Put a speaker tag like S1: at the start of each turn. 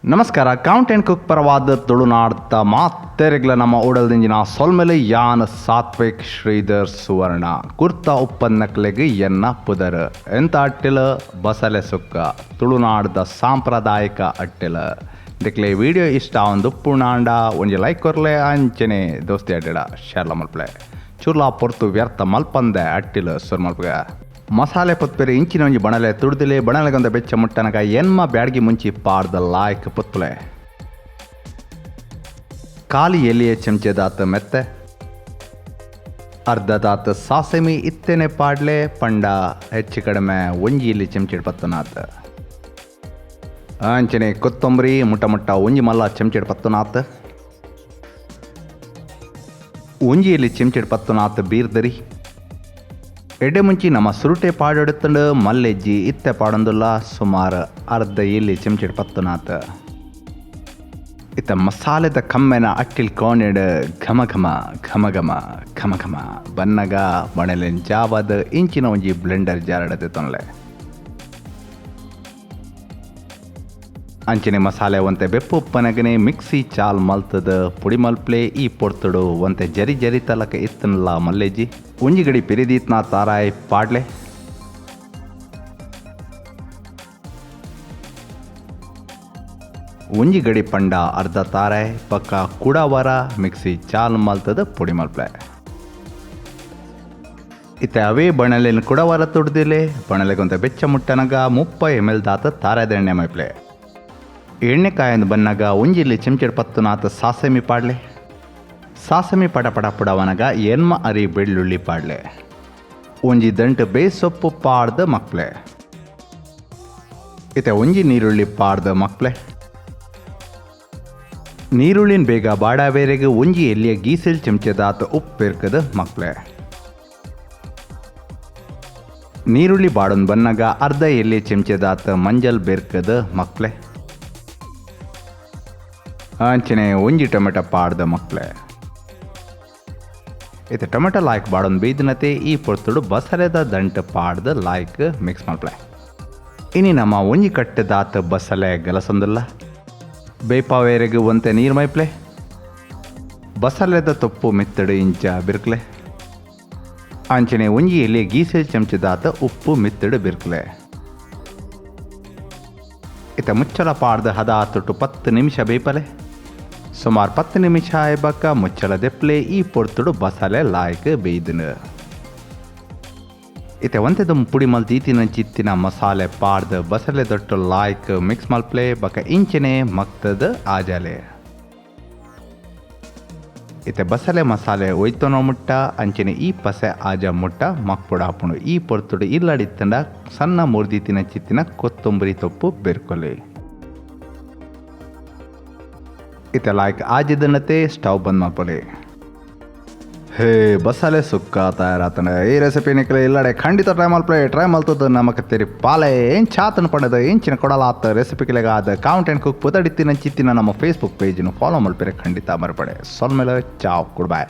S1: ನಮಸ್ಕಾರ, count and cook ಪರವಾದ ತುಳುನಾಡ್ತ ಮಾತೆರೆಗ್ಲ ನಮ್ಮ ಉಡಲ್ದಿಂಜಿನ ಸೊಲ್ಮೆಲೆ. ಯಾನ್ ಸಾತ್ವಿಕ್ ಶ್ರೀಧರ್ ಸುವರ್ಣ. ಕುರ್ತ ಉಪ್ಪನ್ನಕ್ಲೆಗ್ ಎನ್ನ ಪುದರ್. ಎಂತ ಅಟ್ಟಿಲ? ಬಸಲೆ ಸುಕ್ಕ, ತುಳುನಾಡ್ದ ಸಾಂಪ್ರದಾಯಿಕ ಅಟ್ಟಿಲ. ದಿಕ್ಲೆ ವಿಡಿಯೋ ಇಷ್ಟ ಒಂದು ಪುಣಾಂಡ ಒಂಜಿ ಲೈಕ್ ಕೊರ್ಲೆ, ಅಂಚನೆ ದೋಸ್ತಿ ಅಡ್ಡಿಡ ಶೇರ್ಲ ಮಲ್ಪಲೆ. ಚೂರ್ಲಾ ಪೊರ್ತು ವ್ಯರ್ಥ ಮಲ್ಪಂದೆ ಅಟ್ಟಿಲ ಸುರ್ ಮಲ್ಪಗ. ಮಸಾಲೆ ಪೊತ್ಪೆರೆ ಇಂಚಿನ ಒಂಜಿ ಬಣಲೆ ತುಡ್ದಿಲೆ. ಬಣಲೆಗೊಂದ ಬೆಚ್ಚ ಮುಟ್ಟನಗ ಎನ್ಮ ಬ್ಯಾಡ್ಗಿ ಮುಂಚಿ ಪಾಡ್ದ ಲಾಯ್ಕ್ ಪೊತ್ತುಲೆ. ಖಾಲಿ ಎಲಿಯ ಚಮಚದಾತ ಮೆತ್ತೆ, ಅರ್ಧದಾತ ಸಾಸಮಿ ಇತ್ತೇನೆ ಪಾಡ್ಲೆ. ಪಂಡ ಹೆಚ್ಚು ಕಡಿಮೆ ಒಂಜಿ ಇಲ್ಲಿ ಚಮಚಿಡ್ ಪತ್ತನಾತ. ಅಂಚನೆ ಕೊತ್ತಂಬರಿ ಮುಟ್ಟ ಮುಟ್ಟ ಒಂಜಿ ಮಲ್ಲ ಚಮಚಿಡ್ ಪತ್ತನಾತ. ಒಂಜಿ ಇಲ್ಲಿ ಚಮಚಿಡ್ ಪತ್ತನಾತ ಬೀರ್ದರಿ. ಎಡ್ಡೆ ಮುಂಚಿ ನಮ್ಮ ಸುರುಟೆ ಪಾಡೆಡುತ್ತಂಡು ಮಲ್ಲೆಜ್ಜಿ, ಇತ್ತೆ ಪಾಡೊಂದುಲ್ಲ. ಸುಮಾರು ಅರ್ಧ ಇಲ್ಲಿ ಚಮಚಿಡ್ ಪತ್ತನಾತ. ಇತ್ತ ಮಸಾಲೆದ ಕಮ್ಮೆನ ಅಟ್ಟಿಲ್ ಕೋಣೆಡ್ ಘಮ ಘಮ ಘಮ ಘಮ ಘಮ ಘಮ ಬನ್ನಗ ಬಣಲೆನ್ ಜಾವದ ಇಂಚಿನ ಒಂಜಿ ಬ್ಲೆಂಡರ್ ಜಾರಡದೆ ತೊನ್ಲೆ. ಅಂಚನೆ ಮಸಾಲೆ ಒಂತೆ ಬೆಪ್ಪು ಉಪ್ಪನಗನೆ ಮಿಕ್ಸಿ ಚಾಲ್ ಮಲ್ತದ ಪುಡಿ ಮಲ್ಪ್ಲೆ. ಈ ಪೊರ್ತುಡು ಒಂತೆ ಜರಿ ಜರಿ ತಲಕ ಇತ್ತನಲ್ಲ ಮಲ್ಲೇಜಿ. ಒಂಜಿ ಗಡಿ ಪಿರಿದೀತ್ನ ತಾರಾಯ್ ಪಾಡ್ಲೆ. ಒಂಜಿ ಗಡಿ ಪಂಡ ಅರ್ಧ ತಾರಾಯ್ ಪಕ್ಕ ಕುಡವರ ಮಿಕ್ಸಿ ಚಾಲ್ ಮಲ್ತದ ಪುಡಿ ಮಲ್ಪ್ಲೆ. ಇತ್ತೆ ಅವೇ ಬಣಲೆನ್ ಕುಡವರ ತುಡ್ದಿಲೆ. ಬಣಲೆಗೊಂತ ಬೆಚ್ಚ ಮುಟ್ಟನಗ 30 ಎಮ್ ಎಲ್ ದಾತ ತಾರಾಯ್ದ ಎಣ್ಣೆ ಮೈಪ್ಲೆ. ಎಣ್ಣೆ ಕಾಯಂದು ಬನ್ನಗ ಒಂಜಿಲ್ಲಿ ಚೆಂಚೆಡ್ ಪತ್ತುನಾತ ಸಾಸಮಿ ಪಾಡ್ಲೆ. ಸಾಸಮಿ ಪಡ ಪಡ ಪುಡವನಗ ಎನ್ಮ ಅರಿ ಬೆಳ್ಳುಳ್ಳಿ ಪಾಡ್ಲೆ. ಒಂಜಿ ದಂಟು ಬೇಸೊಪ್ಪು ಪಾಡ್ದ ಮಕ್ಲೆ. ಇತ್ತೆ ಒಂಜಿ ನೀರುಳ್ಳಿ ಪಾಡ್ದ ಮಕ್ಲೆ. ನೀರುಳ್ಳಿನ ಬೇಗ ಬಾಡಾವೇರೆಗೆ ಒಂಜಿ ಎಲ್ಲಿಯ ಗೀಸೆಲ್ ಚಮಚದಾತ ಉಪ್ಪು ಮಕ್ಲೆ. ನೀರುಳ್ಳಿ ಬಾಡೊಂದು ಬನ್ನಗ ಅರ್ಧ ಎಲ್ಲಿ ಚಮಚದಾತ ಮಂಜಲ್ ಬೆರ್ಕದ ಮಕ್ಲೆ. ಅಂಚನೆ ಒಂಜಿ ಟೊಮೆಟೊ ಪಾಡ್ದ ಮಕ್ಲೆ. ಇತ್ತೆ ಟೊಮೆಟೊ ಲಾಯ್ಕ್ ಬಾಡೊಂದು ಬೀದಿನತೆ ಈ ಪೊರ್ತುಡು ಬಸಲೆದ ದಂಟು ಪಾಡ್ದ ಲಾಯ್ಕ್ ಮಿಕ್ಸ್ ಮಲ್ಪ್ಲೆ. ಇನಿ ನಮ್ಮ ಒಂಜಿ ಕಟ್ಟದಾತ ಬಸಲೆ ಗಲಸೊಂದುಲ್ಲ. ಬೇಪಾವೇರೆಗ್ ಒಂತೆ ನೀರು ಮೈಪ್ಲೆ. ಬಸಲೆದ ತೊಪ್ಪು ಮಿತ್ತಡು ಇಂಚ ಬಿರ್ಕ್ಲೆ. ಅಂಚನೆ ಒಂಜಿ ಎಲೆ ಗೀಸೆ ಚಮಚದಾತ ಉಪ್ಪು ಮಿತ್ತಡು ಬಿರ್ಕ್ಲೆ. ಇತ್ತ ಮುಚ್ಚಳ ಪಾಡ್ದ ಹದ ತೊಟ್ಟು 10 ನಿಮಿಷ ಬೇಪಲೆ. ಸುಮಾರು 10 ನಿಮಿಷ ಆಯ್ಬಕ್ಕ ಮುಚ್ಚಳ ದೆಪ್ಲೆ. ಈ ಪೊರ್ತುಡು ಬಸಲೆ ಲಾಯ್ಕ್ ಬೇಯ್ದನು. ಇತ್ತೆ ಒಂತೆದ ಪುಡಿ ಮಲ್ತ್ ಚಿತ್ತಿನ ಮಸಾಲೆ ಪಾಡ್ದ ಬಸಲೆ ದೊಟ್ಟು ಲಾಯ್ಕ್ ಮಿಕ್ಸ್ ಮಲ್ಪ್ಲೆ. ಬಕ ಇಂಚನೆ ಮಕ್ತದ ಆಜಾಲೆ. ಇತ್ತೆ ಬಸಲೆ ಮಸಾಲೆ ಒಯ್ತನೋ ಮುಟ್ಟ, ಅಂಚನೆ ಈ ಪಸೆ ಆಜ ಮುಟ್ಟ ಮಕ್ಪುಡ ಆಪುಂಡು. ಈ ಪೊರ್ತುಡು ಇಲ್ಲಡಿತ್ತಂಡ ಸಣ್ಣ ಮುರ್ದಿತ್ತಿನ ಚಿತ್ತಿನ ಕೊತ್ತಂಬರಿ ತೊಪ್ಪು ಬೆರ್ಕೊಲೆ. ಇತ್ತೆ ಲಾಯ್ಕ್ ಆಜಿದನತೆ ಸ್ಟವ್ ಬಂದ್ ಮಲ್ಪೊಲೆ. ಹೇ, ಬಸಲೆ ಸುಕ್ಕ ತಯಾರಾತನ. ಈ ರೆಸಿಪಿ ನಿಕ್ಲೆ ಇಲ್ಲಡೆ ಖಂಡಿತ ಟ್ರೈ ಮಲ್ಪಲೆ. ಟ್ರೈ ಮಲ್ತದ ನಮಕ್ ತೆರಿ ಪಾಲೆ. ಏನ್ ಚಾತನ ಪಡೆದ ಎಂಚಿನ ಕೊಡಲಾತ ರೆಸಿಪಿಗಳಿಗಾದ count and cook ಪುದಡಿತ್ತಿನ ಚಿತ್ತಿನ ನಮ್ಮ ಫೇಸ್ಬುಕ್ ಪೇಜನ್ನು ಫಾಲೋ ಮಲ್ಪೆರೆ ಖಂಡಿತ ಮರಪಡೆ. ಸೊಲ್ಮೆಲೆ, ಚಾವ್, ಗುಡ್ ಬಾಯ್.